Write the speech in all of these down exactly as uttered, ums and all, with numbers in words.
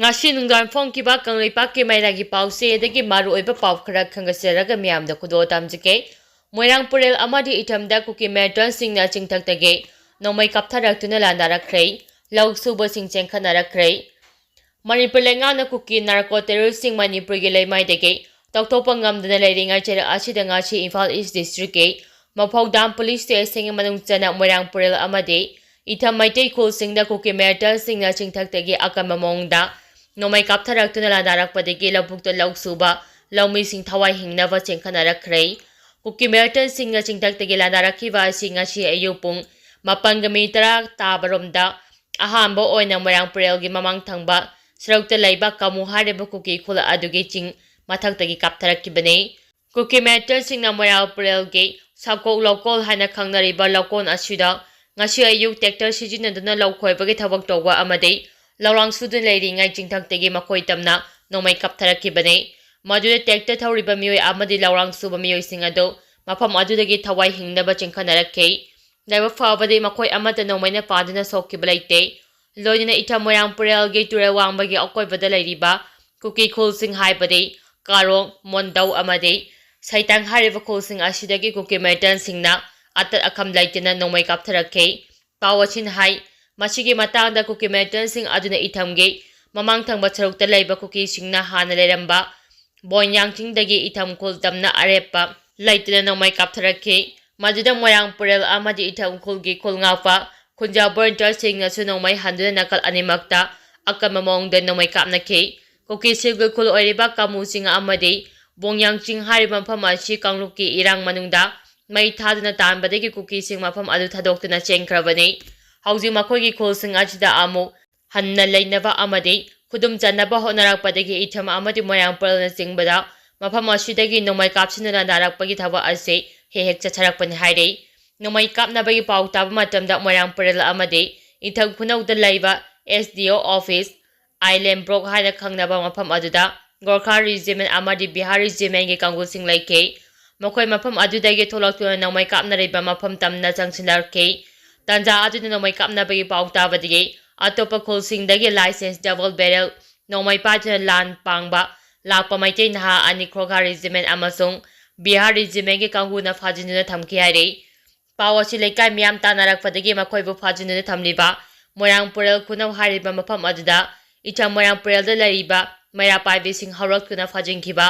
ꯉꯁꯤ ꯅꯨꯡꯗꯥꯡ ꯐꯣꯡꯈꯤꯕ ꯀꯪꯂꯩꯄꯥꯛꯀꯤ ꯃꯩꯔꯥꯒꯤ ꯄꯥꯎꯆꯦꯗꯒꯤ ꯃꯔꯨꯑꯣꯏꯕ ꯄꯥꯎ ꯈꯔ ꯈꯪꯒꯠꯆꯔꯒ ꯃꯤꯌꯥꯝꯗ ꯈꯨꯗꯣꯜ ꯇꯝꯖꯒꯦ꯫ ꯃꯣꯏꯔꯥꯡ ꯄꯨꯔꯦꯜ ꯑꯃꯗꯤ ꯏꯊꯝꯗ ꯀꯨꯀꯤ ꯃꯤꯂꯤꯇꯦꯟꯁꯤꯡꯅ ꯆꯤꯡꯊꯛꯇꯒꯤ ꯅꯣꯡꯃꯩ ꯀꯥꯞꯊꯔꯛꯇꯨꯅ ꯂꯥꯟꯗꯥꯔꯛꯈ꯭ꯔꯦ꯫ ꯂꯧ ꯁꯨꯕꯁꯤꯡ ꯆꯦꯟꯈꯠꯅꯔꯛꯈ꯭ꯔꯦ꯫ ꯃꯅꯤꯄꯨꯔ ꯂꯩꯉꯥꯛꯅ ꯀꯨꯀꯤ ꯅꯥꯔꯀꯣ ꯇꯦꯔꯣꯔꯤꯁ꯭ꯠꯁꯤꯡ ꯃꯅꯤꯄꯨꯔꯒꯤ ꯂꯩꯃꯥꯏꯗꯒꯤ ꯇꯧꯊꯣꯛꯄ ꯉꯝꯗꯅ ꯂꯩꯔꯤꯉꯩ ꯆꯩꯔꯛ ꯑꯁꯤꯗ ꯉꯁꯤ ꯏꯝꯐꯥꯜ ꯏꯁ꯭ꯠ ꯗꯤꯁꯇ꯭ꯔꯤꯛꯀꯤ ꯃꯐꯧꯗꯥꯝ ꯄꯨꯂꯤꯁ ꯁ꯭ꯇꯦꯁꯟꯒꯤ ꯃꯅꯨꯡ ꯆꯟꯅ ꯃꯣꯏꯔꯥꯡ ꯄꯨꯔꯦꯜ ꯑꯃꯗꯤ ꯏꯊꯝ ꯃꯩꯇꯩ ꯈꯨꯜꯁꯤꯡꯗ ꯀꯨꯀꯤ ꯃꯤꯂꯤꯇꯦꯟꯁꯤꯡꯅ ꯆꯤꯡꯊꯛꯇꯒꯤ ꯑꯀꯟꯕ ꯃꯑꯣꯡꯗ ꯅꯣꯡꯃꯩ ꯀꯥꯞꯊꯔꯛꯇꯨꯅ ꯂꯥꯟꯗꯥꯔꯛꯄꯗꯒꯤ ꯂꯧꯕꯨꯛꯇ ꯂꯧ ꯁꯨꯕ ꯂꯧꯃꯤꯁꯤꯡ ꯊꯋꯥꯏ ꯍꯤꯡꯅꯕ ꯆꯦꯟꯈꯠꯅꯔꯛꯈ꯭ꯔꯦ꯫ ꯀꯨꯀꯤ ꯃꯤꯂꯤꯇꯦꯟꯁꯤꯡꯅ ꯆꯤꯡꯊꯛꯇꯒꯤ ꯂꯥꯟꯗꯥꯔꯛꯈꯤꯕ ꯑꯁꯤ ꯉꯁꯤ ꯑꯌꯨꯛ ꯄꯨꯡ ꯃꯥꯄꯟꯒ ꯃꯤꯅꯤꯠ ꯇꯔꯥ ꯇꯥꯕꯔꯣꯝꯗ ꯑꯍꯥꯟꯕ ꯑꯣꯏꯅ ꯃꯣꯏꯔꯥꯡ ꯄꯨꯔꯦꯜꯒꯤ ꯃꯃꯥꯡ ꯊꯪꯕ ꯁꯔꯨꯛꯇ ꯂꯩꯕ ꯀꯥꯃꯨ ꯍꯥꯏꯔꯤꯕ ꯀꯨꯀꯤ ꯈꯨꯜ ꯑꯗꯨꯒꯤ ꯆꯤꯡ ꯃꯊꯛꯇꯒꯤ ꯀꯥꯞꯊꯔꯛꯈꯤꯕꯅꯤ꯫ ꯀꯨꯀꯤ ꯃꯤꯂꯤꯇꯦꯟꯁꯤꯡꯅ ꯃꯣꯏꯔꯥꯡ ꯄꯨꯔꯦꯜꯒꯤ ꯁꯥꯀꯣꯛ ꯂꯧꯀꯣꯜ ꯍꯥꯏꯅ ꯈꯪꯅꯔꯤꯕ ꯂꯧꯀꯣꯜ ꯑꯁꯤꯗ ꯉꯁꯤ ꯑꯌꯨꯛ ꯇ꯭ꯔꯦꯛꯇꯔ ꯁꯤꯖꯤꯟꯅꯗꯨꯅ ꯂꯧ ꯈꯣꯏꯕꯒꯤ ꯊꯕꯛ ꯇꯧꯕ ꯑꯃꯗꯤ ꯂꯧꯔꯥꯡ ꯁꯨꯗꯨꯅ ꯂꯩꯔꯤꯉꯩ ꯆꯤꯡꯊꯛꯇꯒꯤ ꯃꯈꯣꯏ ꯇꯝꯅ ꯅꯣꯡꯃꯩ ꯀꯥꯞꯊꯔꯛꯈꯤꯕꯅꯤ꯫ ꯃꯗꯨꯗ ꯇ꯭ꯔꯦꯛꯇꯔ ꯊꯧꯔꯤꯕ ꯃꯤꯑꯣꯏ ꯑꯃꯗꯤ ꯂꯧꯔꯥꯡ ꯁꯨꯕ ꯃꯤꯑꯣꯏꯁꯤꯡ ꯑꯗꯨ ꯃꯐꯝ ꯑꯗꯨꯗꯒꯤ ꯊꯋꯥꯏ ꯍꯤꯡꯅꯕ ꯆꯦꯟꯈꯠꯅꯔꯛꯈꯤ꯫ ꯂꯥꯏꯕꯛ ꯐꯕꯗꯤ ꯃꯈꯣꯏ ꯑꯃꯠꯇ ꯅꯣꯡꯃꯩꯅ ꯄꯥꯟꯗꯨꯅ ꯁꯣꯛꯈꯤꯕ ꯂꯩꯇꯦ꯫ ꯂꯣꯏꯅꯅ ꯏꯊꯝ ꯃꯣꯏꯔꯥꯡ ꯄꯨꯔꯦꯜꯒꯤ ꯇꯨꯔꯦꯜ ꯋꯥꯡꯃꯒꯤ ꯑꯀꯣꯏꯕꯗ ꯂꯩꯔꯤꯕ ꯀꯨꯀꯤ ꯈꯨꯜꯁꯤꯡ ꯍꯥꯏꯕꯗꯤ ꯀꯥꯔꯣꯡ, ꯃꯣꯟꯗꯧ ꯑꯃꯗꯤ ꯁꯩꯇꯪ ꯍꯥꯏꯔꯤꯕ ꯈꯨꯜꯁꯤꯡ ꯑꯁꯤꯗꯒꯤ ꯀꯨꯀꯤ ꯃꯤꯂꯤꯇꯦꯟꯁꯤꯡꯅ ꯑꯇꯠ ꯑꯈꯝ ꯂꯩꯇꯅ ꯅꯣꯡꯃꯩ ꯀꯥꯞꯊꯔꯛꯈꯤ꯫ ꯄꯥꯎ ꯑꯁꯤꯅ ꯍꯥꯏ, ꯃꯁꯤꯒꯤ ꯃꯇꯥꯡꯗ ꯀꯨꯀꯤ ꯃꯤꯂꯤꯇꯦꯟꯁꯤꯡ ꯑꯗꯨꯅ ꯏꯊꯝꯒꯤ ꯃꯃꯥꯡ ꯊꯪꯕ ꯁꯔꯨꯛꯇ ꯂꯩꯕ ꯀꯨꯀꯤꯁꯤꯡꯅ ꯍꯥꯟꯅ ꯂꯩꯔꯝꯕ ꯕꯣꯟꯌꯥꯡ ꯆꯤꯡꯗꯒꯤ ꯏꯊꯝ ꯈꯨꯜ ꯇꯝꯅ ꯑꯔꯦꯞꯄ ꯂꯩꯇꯅ ꯅꯣꯡꯃꯩ ꯀꯥꯞꯊꯔꯛꯈꯤ꯫ ꯃꯗꯨꯗ ꯃꯣꯏꯔꯥꯡ ꯄꯨꯔꯦꯜ ꯑꯃꯗꯤ ꯏꯊꯝ ꯈꯨꯜꯒꯤ ꯈꯨꯜ ꯉꯥꯛꯄ ꯈꯨꯟꯖꯥ ꯚꯣꯂꯨꯟꯇꯤꯌꯔꯁꯤꯡꯅꯁꯨ ꯅꯣꯡꯃꯩ ꯍꯟꯗꯨꯅ ꯅꯥꯀꯜ ꯑꯅꯤꯃꯛꯇ ꯑꯀꯟꯕ ꯃꯑꯣꯡꯗ ꯅꯣꯡꯃꯩ ꯀꯥꯞꯅꯈꯤ꯫ ꯀꯨꯀꯤ ꯁꯤꯜꯒꯤ ꯈꯨꯜ ꯑꯣꯏꯔꯤꯕ ꯀꯥꯃꯨ ꯆꯤꯡ ꯑꯃꯗꯤ ꯕꯣꯡꯌꯥꯡ ꯆꯤꯡ ꯍꯥꯏꯔꯤꯕ ꯃꯐꯝ ꯑꯁꯤ ꯀꯥꯡꯂꯨꯞꯀꯤ ꯏꯔꯥꯡ ꯃꯅꯨꯡꯗ ꯃꯩ ꯊꯥꯗꯨꯅ ꯇꯥꯟꯕꯗꯒꯤ ꯀꯨꯀꯤꯁꯤꯡ ꯃꯐꯝ ꯑꯗꯨ ꯊꯥꯗꯣꯛꯇꯨꯅ ꯆꯦꯟꯈ꯭ꯔꯕꯅꯤ꯫ ꯍꯧꯖꯤꯛ ꯃꯈꯣꯏꯒꯤ ꯈꯨꯜꯁꯤꯡ ꯑꯁꯤꯗ ꯑꯃꯨꯛ ꯍꯟꯅ ꯂꯩꯅꯕ ꯑꯃꯗꯤ ꯈꯨꯗꯨꯝ ꯆꯟꯅꯕ ꯍꯣꯠꯅꯔꯛꯄꯗꯒꯤ ꯏꯊꯝ ꯑꯃꯗꯤ ꯃꯣꯏꯔꯥꯡ ꯄꯨꯔꯦꯜꯅꯆꯤꯡꯕꯗ ꯃꯐꯝ ꯑꯁꯤꯗꯒꯤ ꯅꯣꯡꯃꯩ ꯀꯥꯞꯁꯤꯟꯗꯨꯅ ꯅꯥꯔꯛꯄꯒꯤ ꯊꯕꯛ ꯑꯁꯤ ꯍꯦꯛ ꯍꯦꯛ ꯆꯠꯊꯔꯛꯄꯅꯤ ꯍꯥꯏꯔꯤ꯫ ꯅꯣꯡꯃꯩ ꯀꯥꯞꯅꯕꯒꯤ ꯄꯥꯎ ꯇꯥꯕ ꯃꯇꯝꯗ ꯃꯣꯏꯔꯥꯡ ꯄꯨꯔꯦꯜ ꯑꯃꯗꯤ ꯏꯊꯝ ꯈꯨꯅꯧꯗ ꯂꯩꯕ ꯑꯦꯁ ꯗꯤ ꯑꯣ ꯑꯣꯐꯤꯁ, ꯑꯥꯏꯂꯦꯟ ꯕ꯭ꯂꯣꯛ ꯍꯥꯏꯅ ꯈꯪꯅꯕ ꯃꯐꯝ ꯑꯗꯨꯗ ꯒꯣꯔꯈꯥ ꯔꯤꯖꯤꯃꯦꯟ ꯑꯃꯗꯤ ꯕꯤꯍꯥꯔ ꯔꯤꯖꯤꯃꯦꯟꯒꯤ ꯀꯥꯡꯕꯨꯁꯤꯡ ꯂꯩꯈꯤ꯫ ꯃꯈꯣꯏ ꯃꯐꯝ ꯑꯗꯨꯗꯒꯤ ꯊꯣꯛꯂꯛꯇꯨꯅ ꯅꯣꯡꯃꯩ ꯀꯥꯞꯅꯔꯤꯕ ꯃꯐꯝ ꯇꯝꯅ ꯆꯪꯁꯤꯜꯂꯛꯈꯤ꯫ ꯇꯥꯟꯖꯥ ꯑꯗꯨꯗ ꯅꯣꯡꯃꯩ ꯀꯥꯞꯅꯕꯒꯤ ꯄꯥꯎ ꯇꯥꯕꯗꯒꯤ ꯑꯇꯣꯞꯄ ꯈꯨꯜꯁꯤꯡꯗꯒꯤ ꯂꯥꯏꯁꯦꯟꯁ ꯗꯕꯜ ꯕꯦꯔꯦꯜ ꯅꯣꯡꯃꯩ ꯄꯥꯏꯗꯨꯅ ꯂꯥꯟ ꯄꯥꯡꯕ ꯂꯥꯛꯄ ꯃꯩꯇꯩ ꯅꯍꯥ ꯑꯅꯤ ꯈꯣꯔꯈꯥ Regiment ꯑꯃꯁꯨꯡ ꯕꯤꯍꯥꯔ Regiment ꯒꯤ ꯀꯥꯡꯕꯨꯅ ꯐꯥꯖꯤꯟꯗꯨꯅ ꯊꯝꯈꯤ ꯍꯥꯏꯔꯤ꯫ ꯄꯥꯎ ꯑꯁꯤ ꯂꯩꯀꯥꯏ ꯃꯤꯌꯥꯝ ꯇꯥꯟꯅꯔꯛꯄꯗꯒꯤ ꯃꯈꯣꯏꯕꯨ ꯐꯥꯖꯤꯟꯗꯨꯅ ꯊꯝꯂꯤꯕ ꯃꯣꯏꯔꯥꯡ ꯄꯨꯔꯦꯜ ꯈꯨꯅꯧ ꯍꯥꯏꯔꯤꯕ ꯃꯐꯝ ꯑꯗꯨꯗ ꯏꯆꯝ ꯃꯣꯏꯔꯥꯡ ꯄꯨꯔꯦꯜꯗ ꯂꯩꯔꯤꯕ ꯃꯩꯔꯥ ꯄꯥꯏꯕꯤꯁꯤꯡ ꯍꯧꯔꯛꯇꯨꯅ ꯐꯥꯖꯤꯟꯈꯤꯕ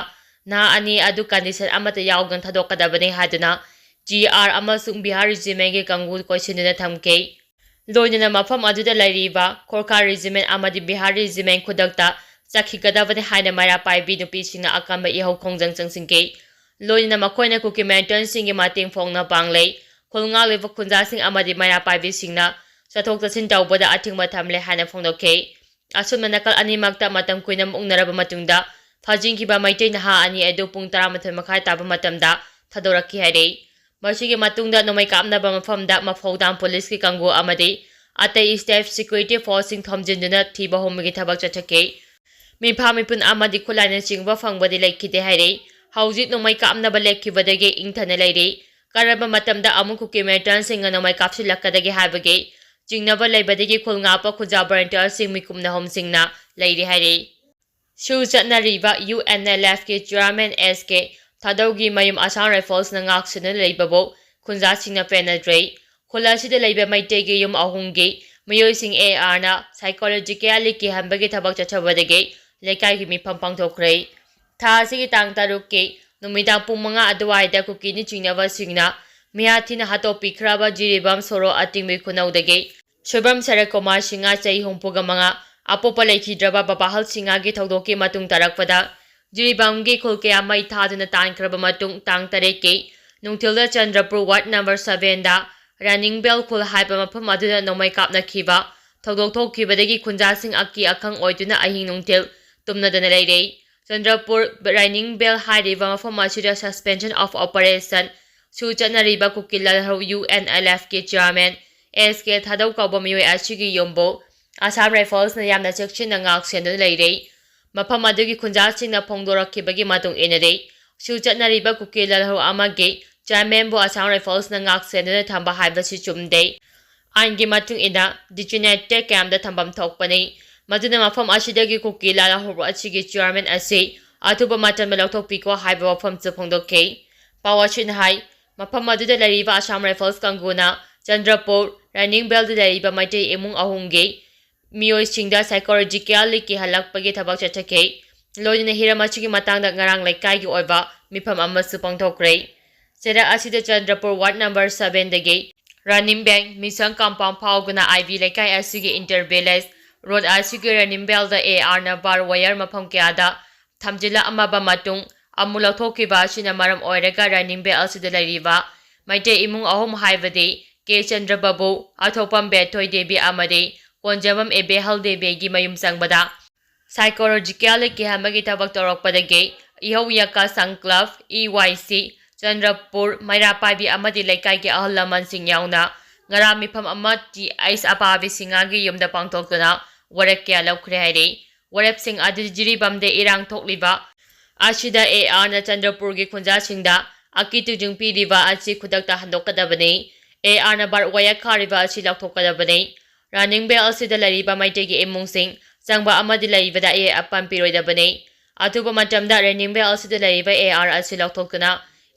ꯅꯍꯥ ꯑꯅꯤ ꯑꯗꯨ condition ꯑꯃꯠꯇ ꯌꯥꯎꯗꯅ ꯊꯥꯗꯣꯛꯀꯗꯕꯅꯤ ꯍꯥꯏꯗꯨꯅ ꯖꯤ ꯑꯥꯔ ꯑꯃꯁꯨꯡ ꯕꯤꯍꯥꯔ Regiment ꯒꯤ ꯀꯥꯡꯕꯨ ꯀꯣꯏꯁꯤꯟꯗꯨꯅ ꯊꯝꯈꯤ꯫ ꯂꯣꯏꯅꯅ ꯃꯐꯝ ꯑꯗꯨꯗ ꯂꯩꯔꯤꯕ ꯈꯣꯔꯈꯥ Regiment ꯑꯃꯗꯤ ꯕꯤꯍꯥꯔ Regiment ꯈꯨꯗꯛꯇ ꯆꯠꯈꯤꯒꯗꯕꯅꯤ ꯍꯥꯏꯅ ꯃꯩꯔꯥ ꯄꯥꯏꯕꯤ ꯅꯨꯄꯤꯁꯤꯡꯅ ꯑꯀꯟꯕ ꯏꯍꯧ ꯈꯣꯡꯖꯪ ꯆꯪꯁꯤꯟꯈꯤ꯫ ꯂꯣꯏꯅꯅ ꯃꯈꯣꯏꯅ ꯀꯨꯀꯤ militantꯁꯤꯡꯒꯤ ꯃꯇꯦꯡ ꯐꯣꯡꯅ ꯄꯥꯡꯂꯩ꯫ ꯈꯨꯜ ꯉꯥꯛꯂꯤꯕ ꯈꯨꯟꯖꯥꯁꯤꯡ ꯑꯃꯗꯤ ꯃꯩꯔꯥ ꯄꯥꯏꯕꯤꯁꯤꯡꯅ ꯆꯠꯊꯣꯛ ꯆꯠꯁꯤꯟ ꯇꯧꯕꯗ ꯑꯊꯤꯡꯕ ꯊꯝꯂꯦ ꯍꯥꯏꯅ ꯐꯣꯡꯗꯣꯛꯈꯤ꯫ ꯑꯁꯨꯝꯅ ꯅꯥꯀꯜ ꯑꯅꯤꯃꯛꯇ ꯃꯇꯝ ꯀꯨꯏꯅ ꯃꯨꯛꯅꯔꯕ ꯃꯇꯨꯡꯗ ꯐꯥꯖꯤꯟꯈꯤꯕ ꯃꯩꯇꯩ ꯅꯍꯥ ꯑꯅꯤ ꯑꯗꯨ ꯄꯨꯡ ꯇꯔꯥꯃꯥꯊꯣꯏ ꯃꯈꯥꯏ ꯇꯥꯕ ꯃꯇꯝꯗ ꯊꯥꯗꯣꯔꯛꯈꯤ ꯍꯥꯏꯔꯤ꯫ ꯃꯁꯤꯒꯤ ꯃꯇꯨꯡꯗ ꯅꯣꯡꯃꯩ ꯀꯥꯞꯅꯕ ꯃꯐꯝꯗ ꯃꯐꯧꯗꯥꯝ police ꯀꯤ ꯀꯥꯡꯕꯨ ꯑꯃꯗꯤ ꯑꯇꯩ state security force ꯁꯤꯡ ꯊꯣꯝꯖꯤꯟꯗꯨꯅ ꯊꯤꯕ ꯍꯨꯝꯕꯒꯤ ꯊꯕꯛ ꯆꯠꯊꯈꯤ꯫ ꯃꯤꯐꯥ ꯃꯤꯄꯨꯟ ꯑꯃꯗꯤ ꯈꯨꯠꯂꯥꯏꯅꯆꯤꯡꯕ ꯐꯪꯕꯗꯤ ꯂꯩꯈꯤꯗꯦ ꯍꯥꯏꯔꯤ꯫ ꯍꯧꯖꯤꯛ ꯅꯣꯡꯃꯩ ꯀꯥꯞꯅꯕ ꯂꯦꯞꯈꯤꯕꯗꯒꯤ ꯏꯪꯊꯅ ꯂꯩꯔꯤ꯫ ꯀꯔꯝꯕ ꯃꯇꯝꯗ ꯑꯃꯨꯛ ꯀꯨꯀꯤ militantꯁꯤꯡꯅ ꯅꯣꯡꯃꯩ ꯀꯥꯞꯁꯤꯜꯂꯛꯀꯗꯒꯦ ꯍꯥꯏꯕꯒꯤ ꯆꯤꯡꯅꯕ ꯂꯩꯕꯗꯒꯤ ꯈꯨꯜ ꯉꯥꯛꯄ ꯈꯨꯟꯖꯥ volunteerꯁꯤꯡ ꯃꯤꯀꯨꯞꯅ ꯍꯣꯝꯁꯤꯡꯅ ꯂꯩꯔꯤ ꯍꯥꯏꯔꯤ꯫ ꯁꯨ ꯆꯠꯅꯔꯤꯕ ꯌꯨ ꯑꯦꯟ ꯑꯦꯜ ꯑꯦꯐ ꯀꯤ chairman ꯑꯦꯁ ꯀꯦ ꯊꯥꯗꯧꯒꯤ ꯃꯌꯨꯝ Assam Riflesꯅ ꯉꯥꯛ ꯁꯦꯟꯗꯨꯅ ꯂꯩꯕꯕꯨ ꯈꯨꯟꯖꯥꯁꯤꯡꯅ ꯄꯦꯟꯅꯗ꯭ꯔꯦ꯫ ꯈꯨꯜ ꯑꯁꯤꯗ ꯂꯩꯕ ꯃꯩꯇꯩꯒꯤ ꯌꯨꯝ ꯑꯍꯨꯝꯒꯤ ꯃꯤꯑꯣꯏꯁꯤꯡ ꯑꯦ ꯑꯥꯔꯅ psychologically ꯀꯤꯍꯟꯕꯒꯤ ꯊꯕꯛ ꯆꯠꯊꯕꯗꯒꯤ ꯂꯩꯀꯥꯏꯒꯤ ꯃꯤꯐꯝ ꯄꯥꯡꯊꯣꯛꯈ꯭ꯔꯦ꯫ ꯊꯥ ꯑꯁꯤꯒꯤ ꯇꯥꯡ ꯇꯔꯨꯛꯀꯤ ꯅꯨꯃꯤꯗꯥꯡ ꯄꯨꯡ ꯃꯉꯥ ꯑꯗꯨꯋꯥꯏꯗ ꯀꯨꯀꯤꯅ ꯆꯤꯡꯅꯕꯁꯤꯡꯅ ꯃꯤꯍꯥꯠ ꯊꯤꯅ ꯍꯥꯠꯇꯣꯛꯄꯤꯈ꯭ꯔꯕ ꯖꯤꯔꯤꯕꯥꯝ ꯁꯣꯔꯣ ꯑꯇꯤꯡꯕꯤ ꯈꯨꯅꯧꯗꯒꯤ ꯁꯣꯏꯕꯝ ꯁꯔꯠ ꯀꯨꯃꯥꯔ ꯁꯤꯡꯍ, ꯆꯍꯤ ꯍꯨꯝꯐꯨꯒ ꯃꯉꯥ, ꯑꯄꯣꯛꯄ ꯂꯩꯈꯤꯗ꯭ꯔꯕ ꯕꯕꯥꯍꯜ ꯁꯤꯡꯍꯒꯤ ꯊꯧꯗꯣꯛꯀꯤ ꯃꯇꯨꯡ ꯇꯥꯔꯛꯄꯗ ꯖꯤꯔꯤꯕꯥꯝꯒꯤ ꯈꯨꯜ ꯀꯌꯥ ꯃꯩ ꯊꯥꯗꯨꯅ ꯇꯥꯟꯈ꯭ꯔꯕ ꯃꯇꯨꯡ, ꯇꯥꯡ ꯇꯔꯦꯠꯀꯤ ꯅꯨꯡꯊꯤꯜꯗ ꯆꯟꯗ꯭ꯔꯄꯨꯔ ward number sevenꯗ ꯔꯥꯅꯤꯡꯕꯦꯜ ꯈꯨꯜ ꯍꯥꯏꯕ ꯃꯐꯝ ꯑꯗꯨꯗ ꯅꯣꯡꯃꯩ ꯀꯥꯞꯅꯈꯤꯕ ꯊꯧꯗꯣꯛ ꯊꯣꯛꯈꯤꯕꯗꯒꯤ ꯈꯨꯟꯖꯥꯁꯤꯡ ꯑꯀꯤ ꯑꯈꯪ ꯑꯣꯏꯗꯨꯅ ꯑꯍꯤꯡ ꯅꯨꯡꯊꯤꯜ ꯇꯨꯝꯅꯗꯅ ꯂꯩꯔꯦ꯫ ꯆꯟꯗ꯭ꯔꯄꯨꯔ ꯔꯥꯅꯤꯡꯕꯦꯜ ꯍꯥꯏꯔꯤꯕ ꯃꯐꯝ ꯑꯁꯤꯗ suspension of operation ꯁꯨ ꯆꯠꯅꯔꯤꯕ ꯀꯨꯀꯤ ꯂꯥꯜꯍꯧ ꯌꯨ ꯑꯦꯟ ꯑꯦꯜ ꯑꯦꯐ ꯀꯤ chairman ꯑꯦꯁ ꯀꯦ ꯊꯥꯗꯧ ꯀꯧꯕ ꯃꯤꯑꯣꯏ ꯑꯁꯤꯒꯤ ꯌꯨꯝꯕꯨ Assam Riflesꯅ ꯌꯥꯝꯅ ꯆꯦꯛꯁꯤꯟꯅ ꯉꯥꯛ ꯁꯦꯟꯗꯨꯅ ꯂꯩꯔꯦ꯫ ꯃꯐꯝ ꯑꯗꯨꯒꯤ ꯈꯨꯟꯖꯥꯁꯤꯡꯅ ꯐꯣꯡꯗꯣꯔꯛꯈꯤꯕꯒꯤ ꯃꯇꯨꯡ ꯏꯟꯅꯗꯤ, ꯁꯨ ꯆꯠꯅꯔꯤꯕ ꯀꯨꯀꯤ ꯂꯥꯜꯍꯧ ꯑꯃꯒꯤ chairmanꯕꯨ Assam Riflesꯅ ꯉꯥꯛ ꯁꯦꯟꯗꯨꯅ ꯊꯝꯕ ꯍꯥꯏꯕꯁꯤ ꯆꯨꯝꯗꯦ꯫ ꯑꯥꯏꯟꯒꯤ ꯃꯇꯨꯡ ꯏꯟꯅ designated campꯇ ꯊꯝꯐꯝ ꯊꯣꯛꯄꯅꯤ꯫ ꯃꯗꯨꯅ ꯃꯐꯝ ꯑꯁꯤꯗꯒꯤ ꯀꯨꯀꯤ ꯂꯥꯜꯍꯧꯕ ꯑꯁꯤꯒꯤ ꯆꯤꯌꯥꯔꯃꯦꯟ ꯑꯁꯤ ꯑꯊꯨꯕ ꯃꯇꯝꯗ ꯂꯧꯊꯣꯛꯄꯤꯈꯣ ꯍꯥꯏꯕ ꯋꯥꯐꯝꯁꯨ ꯐꯣꯡꯗꯣꯛꯈꯤ꯫ ꯄꯥꯎ ꯑꯁꯤꯅ ꯍꯥꯏ, ꯃꯐꯝ ꯑꯗꯨꯗ ꯂꯩꯔꯤꯕ ꯑꯁꯥꯝ ꯔꯥꯏꯐꯜꯁ ꯀꯥꯡꯕꯨꯅ ꯆꯟꯗ꯭ꯔꯄꯨꯔ ꯔꯟꯅꯤꯡ ꯕꯦꯜꯗ ꯂꯩꯔꯤꯕ ꯃꯩꯇꯩ ꯏꯃꯨꯡ ꯑꯍꯨꯝꯒꯤ ꯃꯤꯑꯣꯏꯁꯤꯡꯗ psychologically ꯀꯤꯍꯜꯂꯛꯄꯒꯤ ꯊꯕꯛ ꯆꯠꯊꯈꯤ꯫ ꯂꯣꯏꯅꯅ ꯍꯤꯔꯝ ꯑꯁꯤꯒꯤ ꯃꯇꯥꯡꯗ ꯉꯔꯥꯡ ꯂꯩꯀꯥꯏꯒꯤ ꯑꯣꯏꯕ ꯃꯤꯐꯝ ꯑꯃꯁꯨ ꯄꯥꯡꯊꯣꯛꯈ꯭ꯔꯦ꯫ ꯆꯩꯔꯛ ꯑꯁꯤꯗ ꯆꯟꯗ꯭ꯔꯄꯨꯔ ward number sevenꯗꯒꯤ ꯔꯟꯅꯤꯡ ꯕꯦꯜ ꯃꯤꯁꯟ ꯀꯝꯄꯥꯎꯟ ꯐꯥꯎꯗꯨꯅ ꯑꯥꯏ ꯕꯤ ꯂꯩꯀꯥꯏ ꯑꯁꯤꯒꯤ inter village road ꯑꯁꯤꯒꯤ ꯔꯟꯅꯤꯡ ꯕꯦꯜꯗ ꯑꯦ ꯑꯥꯔꯅ barbed wire ꯃꯐꯝ ꯀꯌꯥꯗ ꯊꯝꯖꯤꯜꯂꯛꯑꯝꯃꯕ ꯃꯇꯨꯡ ꯑꯃꯨꯛ ꯂꯧꯊꯣꯛꯈꯤꯕ ꯑꯁꯤꯅ ꯃꯔꯝ ꯑꯣꯏꯔꯒ ꯔꯟꯅꯤꯡ ꯕꯦꯜ ꯑꯁꯤꯗ ꯂꯩꯔꯤꯕ ꯃꯩꯇꯩ ꯏꯃꯨꯡ ꯑꯍꯨꯝ ꯍꯥꯏꯕꯗꯤ ꯀꯦ ꯆꯟꯗ꯭ꯔꯕꯥꯕꯨ, ꯑꯊꯣꯛꯄꯝ ꯕꯦꯊꯣꯏ ꯗꯦꯕꯤ ꯑꯃꯗꯤ ꯀꯣꯟꯖꯝꯕꯝ ꯑꯦꯕꯦꯍꯜ ꯗꯦꯕꯤꯒꯤ ꯃꯌꯨꯝ ꯆꯪꯕꯗ psychologically ꯀꯤꯍꯟꯕꯒꯤ ꯊꯕꯛ ꯇꯧꯔꯛꯄꯗꯒꯤ ꯏꯍꯧ ꯌꯥꯀꯥ ꯁꯪ club, E Y C, Chandrapur, ꯃꯩꯔꯥ ꯄꯥꯏꯕꯤ ꯑꯃꯗꯤ ꯂꯩꯀꯥꯏꯒꯤ ꯑꯍꯜ ꯂꯃꯟꯁꯤꯡ ꯌꯥꯎꯅ ꯉꯔꯥꯡ ꯃꯤꯐꯝ ꯑꯃ ꯇꯤ ꯑꯩꯆ ꯑꯄꯥꯕꯤ ꯁꯤꯡꯍꯒꯤ ꯌꯨꯝꯗ ꯄꯥꯡꯊꯣꯛꯇꯨꯅ ꯋꯥꯔꯦꯞ ꯀꯌꯥ ꯂꯧꯈ꯭ꯔꯦ ꯍꯥꯏꯔꯤ꯫ ꯋꯥꯔꯦꯞꯁꯤꯡ ꯑꯗꯨꯗꯤ ꯖꯤꯔꯤꯕꯥꯝꯗ ꯏꯔꯥꯡ ꯊꯣꯛꯂꯤꯕ ꯑꯁꯤꯗ ꯑꯦ ꯑꯥꯔꯅ ꯆꯟꯗ꯭ꯔꯄꯨꯔꯒꯤ ꯈꯨꯟꯖꯥꯁꯤꯡꯗ ꯑꯀꯤ ꯇꯨꯖꯨꯡ ꯄꯤꯔꯤꯕ ꯑꯁꯤ ꯈꯨꯗꯛꯇ ꯍꯟꯗꯣꯛꯀꯗꯕꯅꯤ꯫ ꯑꯦ ꯑꯥꯔꯅ barbed wire ꯈꯥꯔꯤꯕ ꯑꯁꯤ ꯂꯧꯊꯣꯛꯀꯗꯕꯅꯤ꯫ ꯔꯟꯅꯤꯡ ꯕꯦꯜ ꯑꯁꯤꯗ ꯂꯩꯔꯤꯕ ꯃꯩꯇꯩꯒꯤ ꯏꯃꯨꯡꯁꯤꯡ ꯆꯪꯕ ꯑꯃꯗꯤ ꯂꯩꯕꯗ ꯑꯌꯦꯠ ꯑꯄꯟ ꯄꯤꯔꯣꯏꯗꯕꯅꯤ꯫ ꯑꯊꯨꯕ ꯃꯇꯝꯗ ꯔꯟꯅꯤꯡ ꯕꯦꯜ ꯑꯁꯤꯗ ꯂꯩꯔꯤꯕ ꯑꯦ ꯑꯥꯔ ꯑꯁꯤ ꯂꯧꯊꯣꯛꯇꯨꯅ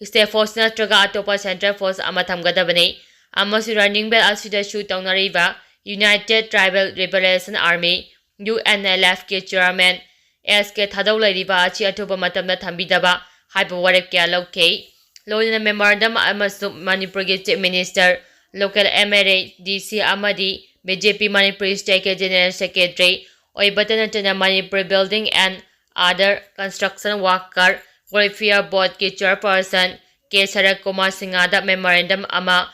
state force ꯅꯠꯇ꯭ꯔꯒ ꯑꯇꯣꯞꯄ central force ꯑꯃ ꯊꯝꯒꯗꯕꯅꯤ ꯑꯃꯁꯨꯡ ꯔꯟꯅꯤꯡ ꯕꯦꯜ ꯑꯁꯤꯗꯁꯨ ꯇꯧꯅꯔꯤꯕ United Tribal Liberation Army, U N L F ꯀꯤ chairman ꯑꯦꯁ ꯀꯦ ꯊꯥꯗꯧ ꯂꯩꯔꯤꯕ ꯑꯁꯤ ꯑꯊꯨꯕ ꯃꯇꯝꯗ ꯊꯝꯕꯤꯗꯕ ꯍꯥꯏꯕ ꯋꯥꯔꯦꯞ ꯀꯌꯥ ꯂꯧꯈꯤ꯫ ꯂꯣꯏꯅꯅ memorandum ꯑꯃꯁꯨ ꯃꯅꯤꯄꯨꯔꯒꯤ Chief Minister, local M L A, D C ꯑꯃꯗꯤ B J P Manipur State ꯀꯤ General Secretary ꯑꯣꯏꯕꯇ ꯅꯠꯇꯅ Manipur Building and Other Construction Worker Welfare Board ꯀꯤ chairperson ꯀꯦ ꯁꯔꯠ ꯀꯨꯃꯥꯔ ꯁꯤꯡꯍꯗ memorandum ꯑꯃ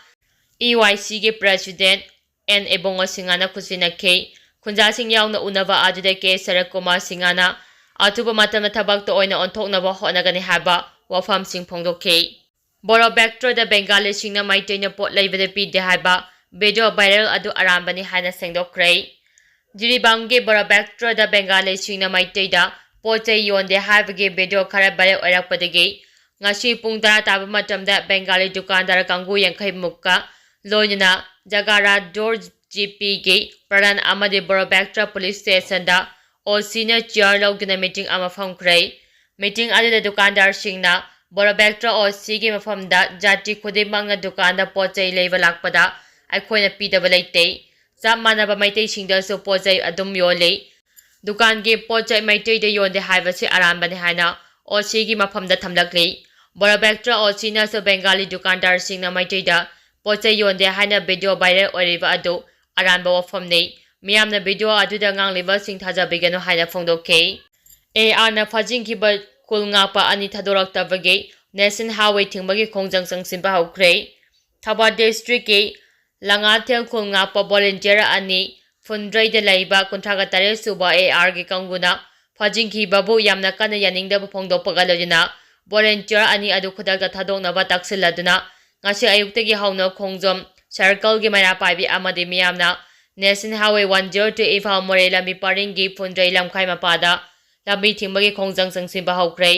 E Y C ꯒꯤ president ꯑꯦꯟ ꯏꯕꯨꯡꯉꯣ ꯁꯤꯡꯍꯅ ꯈꯨꯠꯁꯤꯟꯅꯈꯤ꯫ ꯈꯨꯟꯖꯥꯁꯤꯡ ꯌꯥꯎꯅ ꯎꯅꯕ ꯑꯗꯨꯗ ꯀꯦ ꯁꯔꯠ ꯀꯨꯃꯥꯔ ꯁꯤꯡꯍꯅ ꯑꯊꯨꯕ ꯃꯇꯝꯗ ꯊꯕꯛꯇ ꯑꯣꯏꯅ ꯑꯣꯟꯊꯣꯛꯅꯕ ꯍꯣꯠꯅꯒꯅꯤ ꯍꯥꯏꯕ ꯋꯥꯐꯝꯁꯤꯡ ꯐꯣꯡꯗꯣꯛꯈꯤ꯫ ꯕꯣꯔꯣꯕꯦꯛꯇ꯭ꯔꯗ ꯕꯦꯡꯒꯥꯂꯤꯁꯤꯡꯅ ꯃꯩꯇꯩꯅ ꯄꯣꯠ ꯂꯩꯕꯗ ꯄꯤꯗꯦ ꯍꯥꯏꯕ video viral ꯑꯗꯨ ꯑꯔꯥꯟꯕꯅꯤ ꯍꯥꯏꯅ ꯁꯦꯡꯗꯣꯛꯈ꯭ꯔꯦ꯫ ꯖꯤꯔꯤꯕꯥꯝꯒꯤ ꯕꯣꯔꯣꯕꯦꯛꯇ꯭ꯔꯗ ꯕꯦꯡꯒꯥꯂꯤꯁꯤꯡꯅ ꯃꯩꯇꯩꯗ ꯄꯣꯠ ꯆꯩ ꯌꯣꯟꯗꯦ ꯍꯥꯏꯕꯒꯤ video ꯈꯔ viral ꯑꯣꯏꯔꯛꯄꯗꯒꯤ ꯉꯁꯤ ꯄꯨꯡ ꯇꯔꯥ ꯇꯥꯕ ꯃꯇꯝꯗ ꯕꯦꯡꯒꯥꯂꯤ ꯗꯨꯀꯥꯟꯗꯥꯔ ꯀꯥꯡꯕꯨ ꯌꯥꯡꯈꯩ ꯃꯨꯛꯀ ꯂꯣꯏꯅꯅ ꯖꯒꯥꯔꯥ ꯗꯣꯔ ꯖꯤ ꯄꯤꯒꯤ ꯄ꯭ꯔꯙꯥꯟ ꯑꯃꯗꯤ ꯕꯣꯔꯣꯕꯦꯛꯇ꯭ꯔ ꯄꯨꯂꯤꯁ ꯁ꯭ꯇꯦꯁꯟꯗ ꯑꯣ ꯁꯤꯅ ꯆꯤꯌꯔ ꯂꯧꯗꯨꯅ ꯃꯤꯇꯤꯡ ꯑꯃ ꯐꯝꯈ꯭ꯔꯦ꯫ ꯃꯤꯇꯤꯡ ꯑꯗꯨꯗ ꯗꯨꯀꯥꯟꯗꯥꯔꯁꯤꯡꯅ ꯕꯣꯔꯣꯕꯦꯛꯇ꯭ꯔ ꯑꯣ ꯁꯤꯒꯤ ꯃꯐꯝꯗ ꯖꯥꯇꯤ ꯈꯨꯗꯤꯡꯃꯛꯅ ꯗꯨꯀꯥꯟꯗ ꯄꯣꯠ ꯆꯩ ꯂꯩꯕ ꯂꯥꯛꯄꯗ ꯑꯩꯈꯣꯏꯅ ꯄꯤꯗꯕ ꯂꯩꯇꯦ꯫ ꯆꯞ ꯃꯥꯟꯅꯕ ꯃꯩꯇꯩꯁꯤꯡꯗꯁꯨ ꯄꯣꯠ ꯆꯩ ꯑꯗꯨꯝ ꯌꯣꯜꯂꯤ꯫ ꯗꯨꯀꯥꯟꯒꯤ ꯄꯣꯠ ꯆꯩ ꯃꯩꯇꯩꯗ ꯌꯣꯟꯗꯦ ꯍꯥꯏꯕꯁꯤ ꯑꯔꯥꯟꯕꯅꯤ ꯍꯥꯏꯅ ꯑꯣ ꯁꯤꯒꯤ ꯃꯐꯝꯗ ꯊꯝꯂꯛꯂꯤ꯫ ꯕꯣꯔꯣꯕꯦꯛꯇ꯭ꯔ ꯑꯣ ꯁꯤꯅꯁꯨ ꯕꯦꯡꯒꯥꯂꯤ ꯗꯨꯀꯥꯟꯗꯥꯔꯁꯤꯡꯅ ꯃꯩꯇꯩꯗ ꯄꯣꯠ ꯆꯩ ꯌꯣꯟꯗꯦ ꯍꯥꯏꯅ ꯚꯤꯗꯤꯑꯣ ꯚꯥꯏꯔꯦꯜ ꯑꯣꯏꯔꯤꯕ ꯑꯗꯨ ꯑꯔꯥꯟꯕ ꯋꯥꯐꯝꯅꯤ꯫ ꯃꯤꯌꯥꯝꯅ ꯚꯤꯗꯤꯑꯣ ꯑꯗꯨꯗ ꯉꯥꯡꯂꯤꯕꯁꯤꯡ ꯊꯥꯖꯕꯤꯒꯅꯨ ꯍꯥꯏꯅ ꯐꯣꯡꯗꯣꯛꯈꯤ꯫ ꯑꯦ ꯑꯥꯔꯅ ꯐꯥꯖꯤꯟꯈꯤꯕ ꯈꯨꯜ ꯉꯥꯛꯄ ꯑꯅꯤ ꯊꯥꯗꯣꯔꯛꯇꯕꯒꯤ ꯅꯦꯁꯅꯦꯜ ꯍꯥꯏꯋꯦ ꯊꯤꯡꯕꯒꯤ ꯈꯣꯡꯖꯪ ꯆꯪꯁꯤꯟꯕ ꯍꯧꯈ꯭ꯔꯦ꯫ ꯊꯧꯕꯥꯜ ꯗꯤꯁꯇ꯭ꯔꯤꯛꯀꯤ ꯂꯉꯥꯊꯦꯜ ꯈꯨꯜ ꯉꯥꯛꯄ ꯚꯣꯂꯨꯟꯇꯤꯌꯔ ꯑꯅꯤ ꯐꯨꯟꯗ꯭ꯔꯩꯗ ꯂꯩꯕ ꯀꯨꯟꯊ꯭ꯔꯥꯒ ꯇꯔꯦꯠ ꯁꯨꯕ ꯑꯦ ꯑꯥꯔꯒꯤ ꯀꯥꯡꯕꯨꯅ ꯐꯥꯖꯤꯟꯈꯤꯕꯕꯨ ꯌꯥꯝꯅ ꯀꯟꯅ ꯌꯥꯅꯤꯡꯗꯕ ꯐꯣꯡꯗꯣꯛꯄꯒ ꯂꯣꯏꯅꯅ ꯚꯣꯂꯨꯟꯇꯤꯌꯔ ꯑꯅꯤ ꯑꯗꯨ ꯈꯨꯗꯛꯇ ꯊꯥꯗꯣꯛꯅꯕ ꯇꯛꯁꯤꯜꯂꯗꯨꯅ ꯉꯁꯤ ꯑꯌꯨꯛꯇꯒꯤ ꯍꯧꯅ ꯈꯣꯡꯖꯣꯝ ꯁꯔꯀꯜꯒꯤ ꯃꯩꯔꯥ ꯄꯥꯏꯕꯤ ꯑꯃꯗꯤ ꯃꯤꯌꯥꯝꯅ national highway one zero two Imphal ꯃꯣꯔꯦ ꯂꯝꯕꯤ ꯄꯔꯤꯡꯒꯤ ꯐꯨꯟꯗ꯭ꯔꯩ ꯂꯝꯈꯥꯏ ꯃꯄꯥꯗ ꯂꯝꯕꯤ ꯊꯤꯡꯕꯒꯤ ꯈꯣꯡꯖꯪ ꯆꯪꯁꯤꯟꯕ ꯍꯧꯈ꯭ꯔꯦ꯫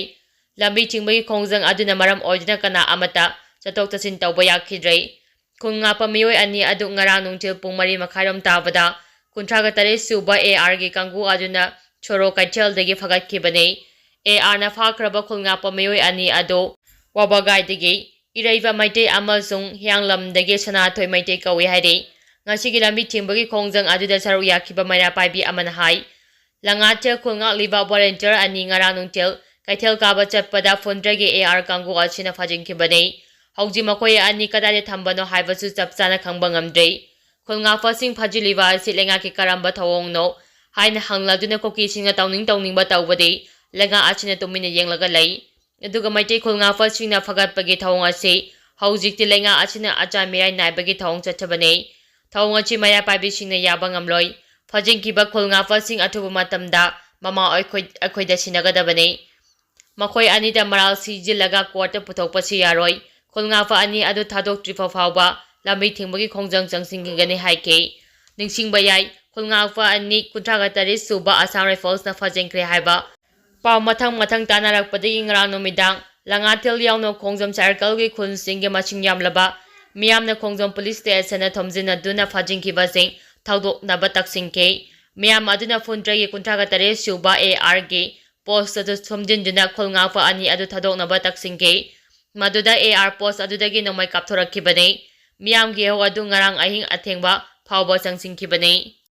ꯂꯝꯕꯤ ꯊꯤꯡꯕꯒꯤ ꯈꯣꯡꯖꯪ ꯑꯗꯨꯅ ꯃꯔꯝ ꯑꯣꯏꯗꯨꯅ ꯀꯅꯥ ꯑꯃꯠꯇ ꯆꯠꯊꯣꯛ ꯆꯠꯁꯤꯟ ꯇꯧꯕ ꯌꯥꯈꯤꯗ꯭ꯔꯦ꯫ ꯈꯨꯜ ꯉꯥꯛꯄ ꯃꯤꯑꯣꯏ ꯑꯅꯤ ꯑꯗꯨ ꯉꯔꯥꯡ ꯅꯨꯡꯊꯤꯜ ꯄꯨꯡ ꯃꯔꯤ ꯃꯈꯥꯏꯔꯣꯝ ꯇꯥꯕꯗ ꯀꯨꯟꯊ꯭ꯔꯥꯒ ꯇꯔꯦꯠ ꯁꯨꯕ ꯑꯦ ꯑꯥꯔꯒꯤ ꯀꯥꯡꯕꯨ ꯑꯗꯨꯅ ꯁꯣꯔꯣꯛ ꯀꯩꯊꯦꯜꯗꯒꯤ ꯐꯒꯠꯈꯤꯕꯅꯤ꯫ ꯑꯦ ꯑꯥꯔꯅ ꯐꯥꯈ꯭ꯔꯕ ꯈꯨꯜ ꯉꯥꯛꯄ ꯃꯤꯑꯣꯏ ꯑꯅꯤ ꯑꯗꯨ ꯋꯥꯕꯒꯥꯏꯗꯒꯤ ꯏꯔꯩꯕ ꯃꯩꯇꯩ ꯑꯃꯁꯨꯡ ꯍꯤꯌꯥꯡꯂꯝꯗꯒꯤ ꯁꯅꯥꯊꯣꯏ ꯃꯩꯇꯩ ꯀꯧꯏ ꯍꯥꯏꯔꯤ꯫ ꯉꯁꯤꯒꯤ ꯂꯝꯕꯤ ꯊꯤꯡꯕꯒꯤ ꯈꯣꯡꯖꯪ ꯑꯗꯨꯗ ꯁꯔꯨꯛ ꯌꯥꯈꯤꯕ ꯃꯩꯔꯥ ꯄꯥꯏꯕꯤ ꯑꯃꯅ ꯍꯥꯏ, ꯂꯉꯥꯊꯦꯜ ꯈꯨꯜ ꯉꯥꯛꯂꯤꯕ ꯚꯣꯂꯨꯟꯇꯤꯌꯔ ꯑꯅꯤ ꯉꯔꯥꯡ ꯅꯨꯡꯊꯤꯜ ꯀꯩꯊꯦꯜ ꯀꯥꯕ ꯆꯠꯄꯗ ꯐꯨꯟꯗ꯭ꯔꯩꯒꯤ ꯑꯦ ꯑꯥꯔ ꯀꯥꯡꯕꯨ ꯑꯁꯤꯅ ꯐꯥꯖꯤꯟꯈꯤꯕꯅꯤ꯫ ꯍꯧꯖꯤꯛ ꯃꯈꯣꯏ ꯑꯅꯤ ꯀꯗꯥꯏꯗ ꯊꯝꯕꯅꯣ ꯍꯥꯏꯕꯁꯨ ꯆꯞ ꯆꯥꯅ ꯈꯪꯕ ꯉꯝꯗ꯭ꯔꯤ꯫ ꯈꯨꯜ ꯉꯥꯛꯄꯁꯤꯡ ꯐꯥꯖꯤꯜꯂꯤꯕ ꯑꯁꯤ ꯂꯩꯉꯥꯛꯀꯤ ꯀꯔꯝꯕ ꯊꯧꯑꯣꯡꯅꯣ ꯍꯥꯏꯅ ꯍꯪꯂꯗꯨꯅ ꯀꯨꯀꯤꯁꯤꯡꯅ ꯇꯧꯅꯤꯡ ꯇꯧꯅꯤꯡꯕ ꯇꯧꯕꯗꯤ ꯂꯩꯉꯥꯛ ꯑꯁꯤꯅ ꯇꯨꯃꯤꯟꯅ ꯌꯦꯡꯂꯒ ꯂꯩ꯫ ꯑꯗꯨꯒ ꯃꯩꯇꯩ ꯈꯨꯜ ꯉꯥꯛꯄꯁꯤꯡꯅ ꯐꯒꯠꯄꯒꯤ ꯊꯧꯑꯣꯡ ꯑꯁꯤ ꯍꯧꯖꯤꯛꯇꯤ ꯂꯩꯉꯥꯛ ꯑꯁꯤꯅ ꯑꯆꯥꯏ ꯃꯤꯔꯥꯏ ꯅꯥꯏꯕꯒꯤ ꯊꯧꯑꯣꯡ ꯆꯠꯊꯕꯅꯤ꯫ ꯊꯧꯑꯣꯡ ꯑꯁꯤ ꯃꯩꯔꯥ ꯄꯥꯏꯕꯤꯁꯤꯡꯅ ꯌꯥꯕ ꯉꯝꯂꯣꯏ꯫ ꯐꯥꯖꯤꯟꯈꯤꯕ ꯈꯨꯜ ꯉꯥꯛꯄꯁꯤꯡ ꯑꯊꯨꯕ ꯃꯇꯝꯗ ꯃꯃꯥ ꯑꯩꯈꯣꯏ, ꯑꯩꯈꯣꯏꯗ ꯁꯤꯟꯅꯒꯗꯕꯅꯤ꯫ ꯃꯈꯣꯏ ꯑꯅꯤꯗ ꯃꯔꯥꯜ ꯁꯤꯖꯤꯜꯂꯒ ꯀꯣꯔꯠꯇ ꯄꯨꯊꯣꯛꯄꯁꯤ ꯌꯥꯔꯣꯏ꯫ ꯈꯨꯜ ꯉꯥꯛꯄ ꯑꯅꯤ ꯑꯗꯨ ꯊꯥꯗꯣꯛꯇ꯭ꯔꯤꯐꯥꯎ ꯐꯥꯎꯕ ꯂꯝꯕꯤ ꯊꯤꯡꯕꯒꯤ ꯈꯣꯡꯖꯪ ꯆꯪꯁꯤꯟꯈꯤꯒꯅꯤ ꯍꯥꯏꯈꯤ꯫ ꯅꯤꯡꯁꯤꯡꯕ ꯌꯥꯏ, ꯈꯨꯜ ꯉꯥꯛꯄ ꯑꯅꯤ ꯀꯨꯟꯊ꯭ꯔꯥꯒ ꯇꯔꯦꯠ ꯁꯨꯕ ꯑꯁꯥꯝ ꯔꯥꯏꯐꯜꯁꯅ ꯐꯥꯖꯤꯟꯈ꯭ꯔꯦ ꯍꯥꯏꯕ ꯄꯥꯎ ꯃꯊꯪ ꯃꯊꯪ ꯇꯥꯅꯔꯛꯄꯗꯒꯤ ꯉꯔꯥꯡ ꯅꯨꯃꯤꯗꯥꯡ ꯂꯉꯥꯊꯦꯜ ꯌꯥꯎꯅ ꯈꯣꯡꯖꯣꯝ ꯁꯥꯔꯀꯜꯒꯤ ꯈꯨꯟꯁꯤꯡꯒꯤ ꯃꯁꯤꯡ ꯌꯥꯝꯂꯕ ꯃꯤꯌꯥꯝꯅ ꯈꯣꯡꯖꯣꯝ ꯄꯨꯂꯤꯁ ꯁ꯭ꯇꯦꯁꯟꯗ ꯊꯣꯝꯖꯤꯟꯅꯗꯨꯅ ꯐꯥꯖꯤꯟꯈꯤꯕꯁꯤꯡ ꯊꯧꯗꯣꯛꯅꯕ ꯇꯛꯁꯤꯟꯈꯤ꯫ ꯃꯤꯌꯥꯝ ꯑꯗꯨꯅ ꯐꯨꯟꯗ꯭ꯔꯩꯒꯤ ꯀꯨꯟꯊ꯭ꯔꯥꯒ ꯇꯔꯦꯠ ꯁꯨꯕ ꯑꯦ ꯑꯥꯔꯒꯤ ꯄꯣꯁ ꯑꯗꯨ ꯊꯣꯝꯖꯤꯟꯗꯨꯅ ꯈꯨꯜ ꯉꯥꯛꯄ ꯑꯅꯤ ꯑꯗꯨ ꯊꯥꯗꯣꯛꯅꯕ ꯇꯛꯁꯤꯟꯈꯤ꯫ ꯃꯗꯨꯗ ꯑꯦ ꯑꯥꯔ ꯄꯣꯁ ꯑꯗꯨꯗꯒꯤ ꯅꯣꯡꯃꯩ ꯀꯥꯞꯊꯣꯔꯛꯈꯤꯕꯅꯤ꯫ ꯃꯤꯌꯥꯝꯒꯤ ꯏꯍꯧ ꯑꯗꯨ ꯉꯔꯥꯡ ꯑꯍꯤꯡ ꯑꯊꯦꯡꯕ ꯐꯥꯎꯕ ꯆꯪꯁꯤꯟꯈꯤꯕꯅꯤ꯫